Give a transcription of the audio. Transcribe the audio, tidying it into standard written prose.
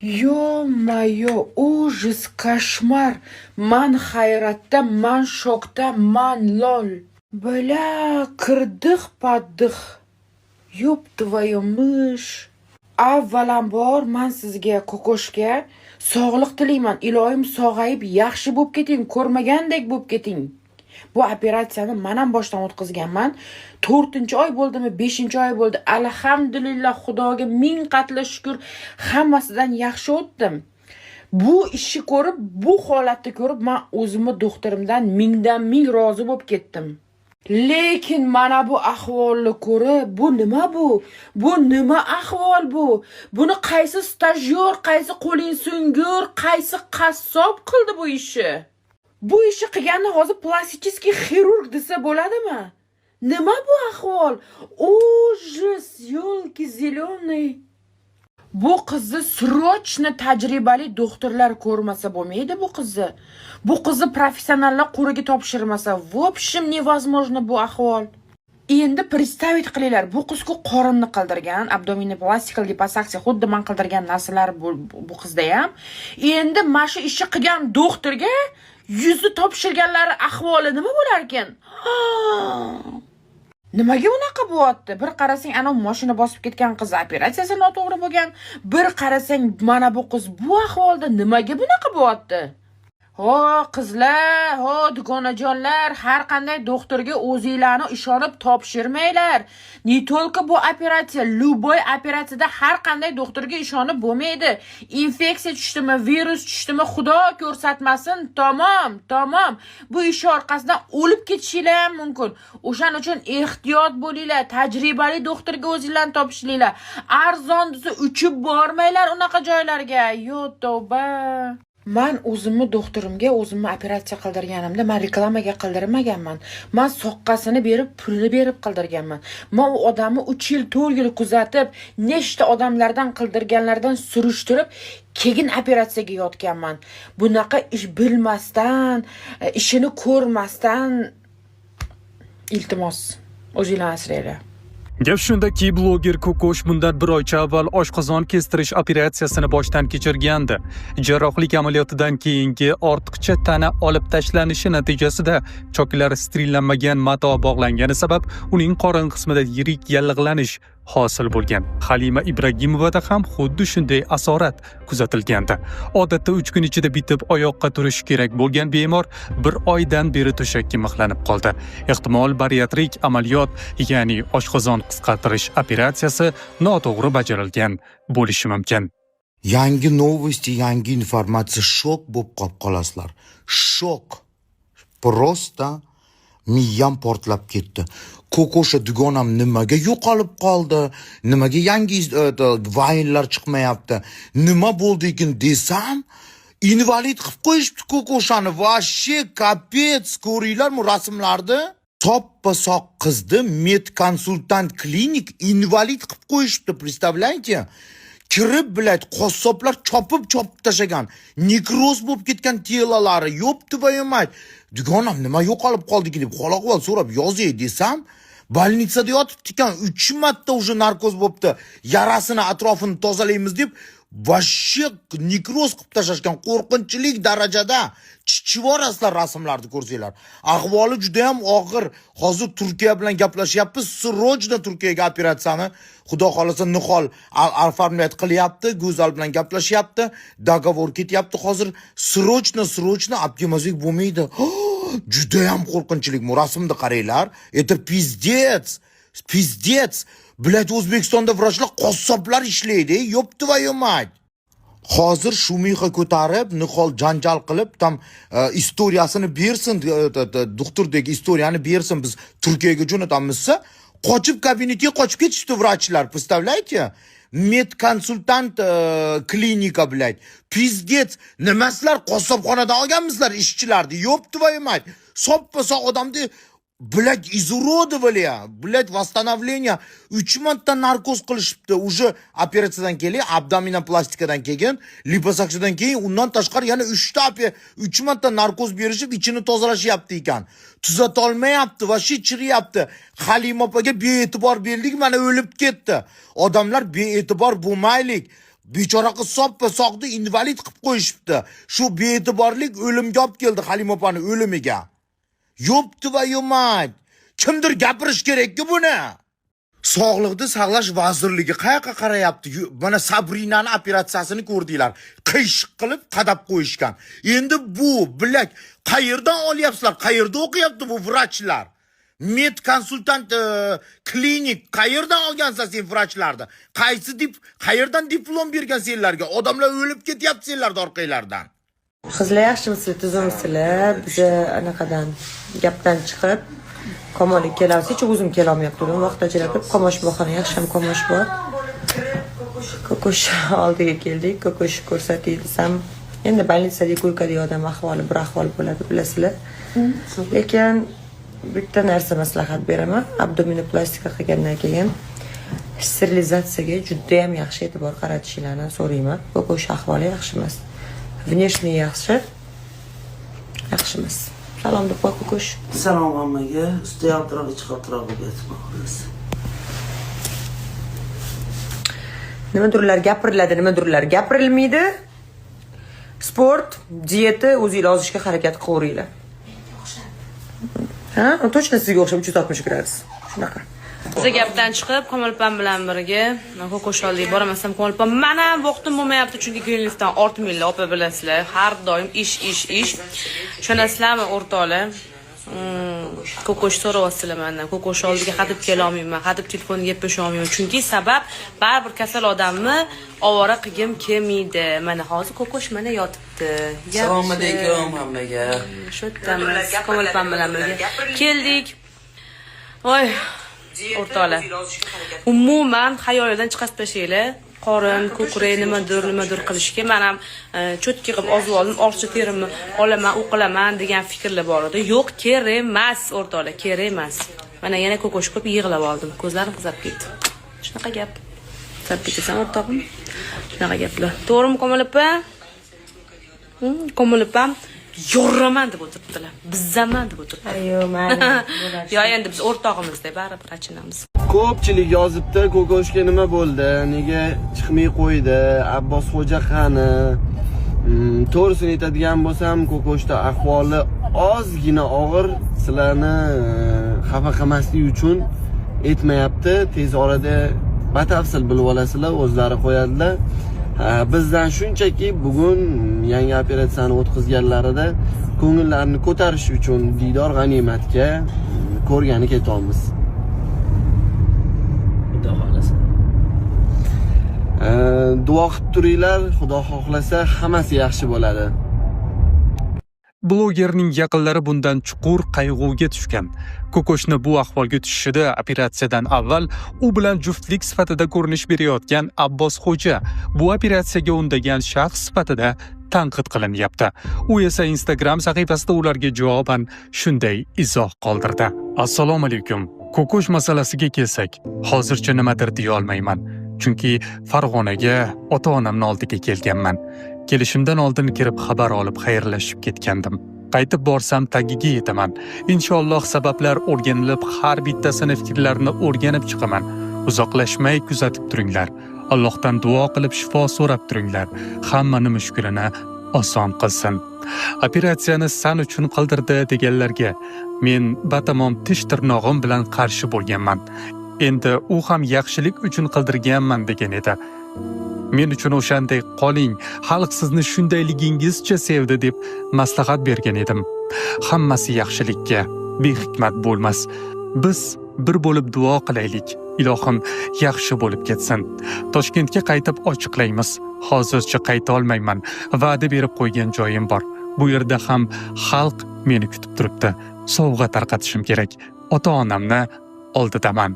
Ё-моё, ужас, кошмар. Man hayratda, man shokda, man lol. Бля, кирдих поддых. Ёб твою мышь. Avvalambor man sizga, Kokoshka, sog'liq tilayman. Iloyim sog'ayib, yaxshi bo'lib keting, ko'rmagandek bo'lib keting. Bu operatsiyani man ham boshdan o'tkazganman. 4-oy bo'ldimi, 5-oy bo'ldi. Alhamdulillah, Xudoga ming qatla shukur, hammasidan yaxshi o'tdim. Bu ishni ko'rib, bu holatni ko'rib, man o'zimni doktorimdan mingdan ming rozi bo'lib ketdim. Lekin mana bu ahvolni ko'rib, bu nima bu? Bu nima ahvol bu? Buni qaysi stajyor, qaysi qo'ling so'ngur, qaysi qassob qildi bu ishni? Bu ishni qilganni hozir пластический хирург desa bo'ladimi? Nima bu ahvol? Ужас, ёлки зеленый. Bu qizni срочно tajribali doktorlar ko'rmasa bo'lmaydi bu qizni. Bu qizni professionallar qo'liga topshirmasa, в общем, невозможно bu ahvol. Endi представить qilinglar, bu qiz-ku qorinni qildirgan, abdominoplastika, liposaksiya, xuddi man qildirgan narsalar bu qizda ham. Endi mana shu ishni qilgan doktorga yuzi topshirganlari ahvoli nima bo'lar ekan? Nimaga unaqa bo'lyapti? Bir qarasang, ana mashina bosib ketgan qiz operatsiyasi noto'g'ri bo'lgan. Bir qarasang, mana bu qiz bu ahvolda, nimaga bunaqa bo'lyapti? Ho, qizlar, ho, dugonajonlar, har qanday doktorga o'zinglarni ishonib topshirmanglar. Не только bu operatsiya, любой operatsiyada har qanday doktorga ishonib bo'lmaydi. Infeksiya tushdimi, virus tushdimi, Xudo ko'rsatmasin, tamom, tamom. Bu ish orqasidan o'lib ketishinglar ham mumkin. O'shaning uchun ehtiyot bo'linglar, tajribali doktorga o'zinglarni topshiringlar. Arzon desa uchib bormanglar unaqa joylarga. Yo tavba. Man o'zimni doktorimga o'zimni operatsiya qildirganimda man reklamaga qildirmaganman. Man soqqasini berib, pulini berib qildirganman. Man u odamni 3 yil, 4 yil kuzatib, nechta odamlardan qildirganlardan surishtirib, keyin operatsiyaga yotganman. Bunaqa ish bilmasdan, ishini ko'rmasdan, iltimos, o'zinglarni asranglar. Gap shundaki, bloger Kokosh bundan bir oycha avval oshqozon kestirish operatsiyasini boshdan kechirgandi. Jarrohlik amaliyotidan keyingi ortiqcha tana olib tashlanishi natijasida choklar sterillanmagan mato bog'langani sabab uning qorin qismida yirik yallig'lanish hosil bo'lgan. Halima Ibragimovada ham xuddi shunday asorat kuzatilgandi. Odatda 3 kun ichida bitib, oyoqqa turishi kerak bo'lgan bemor bir oydan beri to'shakka mixlanib qoldi. Ehtimol, bariatrik amaliyot, ya'ni oshqozon qisqartirish operatsiyasi noto'g'ri bajarilgan bo'lishi mumkin. Yangi новости, yangi informatsiya, shok bo'lib qolib qolasizlar. Shok. Просто miyam portlab ketdi. Kokosha dugonam nimaga yo'qolib qoldi? Nimaga yangi vaynlar chiqmayapti? Nima bo'ldi ekan desam, invalid qilib qo'yishibdi Kokoshani. Вообще капец, ko'ringlarmi rasmlarni? Soppa sog' qizni med konsultant klinik invalid qilib qo'yishibdi, представляете? Kirib, блядь, qassoblar chopib chopib tashlagan, nekroz bo'lib ketgan тело lari, ёб твою мать. Dugonam nima yo'qolib qoldi deb hol ahvol so'rab yozay desam, больница da yotibdi ekan, 3 marta уже narkoz bo'libdi. Yarasini atrofini tozalaymiz deb вообще nekroz qilib tashlashgan, qo'rqinchlik darajada. Chichivorasizlar rasmlarni ko'rsanglar. Ahvoli juda ham og'ir. Hozir Turkiya bilan gaplashyapmiz, срочно Turkiyaga operatsiyani, Xudo xohlasa, Nihol оформлять qilyapti, Go'zal bilan gaplashyapti, договор ketyapti hozir. Срочно, срочно olib kelmasak bo'lmaydi. Juda ham qo'rqinchlik. Bu rasmni qaranglar. Это пиздец. Пиздец. Блядь, O'zbekistonda vrachlar, qassoblar ishlaydi, ёб твою мать. Hozir шумиха ko'tarib, Nihol janjal qilib, там история sini bersin, doktordagi история ni bersin, biz Turkiyaga jo'natamiz desa, qochib, kabinetga qochib ketishdi vrachlar, представляете? Медконсультант klinika, блядь. Пиздец. Nima sizlar qassobxonadan olganmisizlar ishchilarni? Ёб твою мать. Soppa sog' odamni, блядь, изуродовали, блядь, восстановление. 3 marta narkoz qilishibdi. Уже operatsiyadan keyin, abdominoplastikadan keyin, liposaksiyadan keyin, undan tashqari yana 3 ta 3 marta narkoz berishib, ichini tozalashyapti ekan. Tuzatolmayapti, вообще chiriyapti. Halima opaga bee'tibor berdik, mana o'lib ketdi. Odamlar, bee'tibor bo'lmaylik. Bechora qiz soppa sog'di, invalid qilib qo'yishibdi. Shu bee'tiborlik o'limga olib keldi, Halima opani o'limiga. Ёб твою мать! Kimdir gapirish kerak-ku buni. Sog'liqni saqlash vazirligi qayoqqa qarayapti? Mana Sabrinani operatsiyasini ko'rdinglar. Qiyshiq qilib qadab qo'yishgan. Endi bu блядь qayerdan olyapsizlar? Qayerda o'qiyapti bu vrachlar? Med konsultant, klinik qayerdan olgansan sen vrachlarni? Qaysi dip qayerdan diplom bergan senlarga? Odamlar o'lib ketyapti senlarni orqanglardan. Qizlar, yaxshimisizlar, tuzukmisizlar? Biza anaqadan gapdan chiqib Kamolga kelamiz. Hech o'zim kelolmayaptim. Vaqt ajratib Komosh bahona, yaxshi ham Komosh bor. Kokosh oldiga keldik. Kokosh ko'rsatay desam, endi больница da койка dagi odam ahvoli bir ahvol bo'ladi, bilasizlar. Lekin bitta narsa maslahat beraman. Abdominoplastika qilgandan keyin sterilizatsiyaga judayam yaxshi e'tibor qaratishinglarni so'rayman. Kokosh ahvoli yaxshi emas. Внешне yaxshi, yaxshi emas. Salom deb qo'y, Kokosh. Salom hammaga. Usti yaltiroq, ichi qaltiroq bo'lib yotibman, xullas. Nimadirlar gapiriladi, nimadirlar gapirilmaydi. Sport, dieta, o'zinglar ozishga harakat qilaveringlar. Ha, точно sizga o'xshab 360 gradus. Shunaqa. Biza gapdan chiqib Komilpam bilan birga kokosh oldiga boramasam, Komilpam mana vaqtim bo'lmayapti, chunki Greenleafdan ortmanglar, opa, bilasizlar, har doim ish, ish, ish, tushunasizlarmi, o'rtoqlar? Kokosh so'rayapsizlar mandan, kokosh oldiga hadeb kelolmayman, hadeb telefonga gaplasha olmayman, chunki sabab baribir kasal odamni ovora qilgim kelmaydi. Mana hozir kokosh mana yotibdi. Assalomu alaykum hammaga. Shu yerdamiz, Komilpam bilan birga keldik. Voy, o'rtoqlar, umuman xayolidan chiqarib tashlanglar qorin, ko'krak, nimadir nimadir qilishga. Man ham cho'tki qilib ozib oldim, ortiqcha terimni olaman, u qilaman degan fikrlar bor edi. Yo'q, kerak emas, o'rtoqlar, kerak emas. Mana yana ko'kosh ko'p yig'lab oldim, ko'zlarim qizarib ketdi. Shunaqa gap, qizarib ketasan, o'rtog'im. Shunaqa gaplar, to'g'rimi, Komil opa? Komil opam yoraman deb o'tiribdilar, bizaman deb o'tiribdi. Ayo, mayli. Yo, endi biz o'rtog'imizda baribir achinamiz. Ko'pchilik yozibdi, Kokoshga nima bo'ldi, nega chiqmay qo'ydi, Abbos Xo'ja qani? To'g'risini aytadigan bo'lsam, Kokoshda ahvoli ozgina og'ir, sizlarni xafa qilmaslik uchun aytmayapti. Tez orada batafsil bilib olasizlar, o'zlari qo'yadilar. Ha, bizdan shunchaki bugun yangi operatsiyani o'tkazganlarida ko'ngillarini ko'tarish uchun diydor g'animatga ko'rgani ketyapmiz. Xudo xohlasa. Duo qilib turinglar, Xudo xohlasa hammasi yaxshi bo'ladi. Blogerning yaqinlari bundan chuqur qayg'uga tushgan. Kokoshni bu ahvolga tushishida operatsiyadan avval u bilan juftlik sifatida ko'rinish berayotgan Abbos Xo'ja bu operatsiyaga undagan shaxs sifatida tanqid qilinyapti. U esa Instagram sahifasida ularga javoban shunday izoh qoldirdi. Assalomu alaykum. Kokosh masalasiga kelsak, hozircha nimadir deya olmayman. Chunki Farg'onaga ota-onamni oldiga kelganman. Kelishimdan oldin kirib xabar olib xayrlashib ketgandim. Qaytib borsam tagiga yetaman. Inshaalloh sabablar o'rganilib, har bittasini fikrlarini o'rganib chiqaman. Uzoqlashmay kuzatib turinglar. Allohdan duo qilib shifo so'rab turinglar. Hammani mushkulini oson qilsin. Operatsiyani san uchun qildirdi deganlarga men batamom tish tirnog'im bilan qarshi bo'lganman. Endi u ham yaxshilik uchun qildirganman degan edi. Men uchun o'shanday qoling, xalq sizni shundayligingizcha sevdi deb maslahat bergan edim. Hammasi yaxshilikka, behikmat bo'lmas. Biz bir bo'lib duo qilaylik. Ilohim yaxshi bo'lib ketsin. Toshkentga qaytib ochiqlaymiz. Hozircha qayta olmayman. Va'da berib qo'ygan joyim bor. Bu yerda ham xalq meni kutib turibdi. Sovg'a tarqatishim kerak. Ota-onamni oldidaman.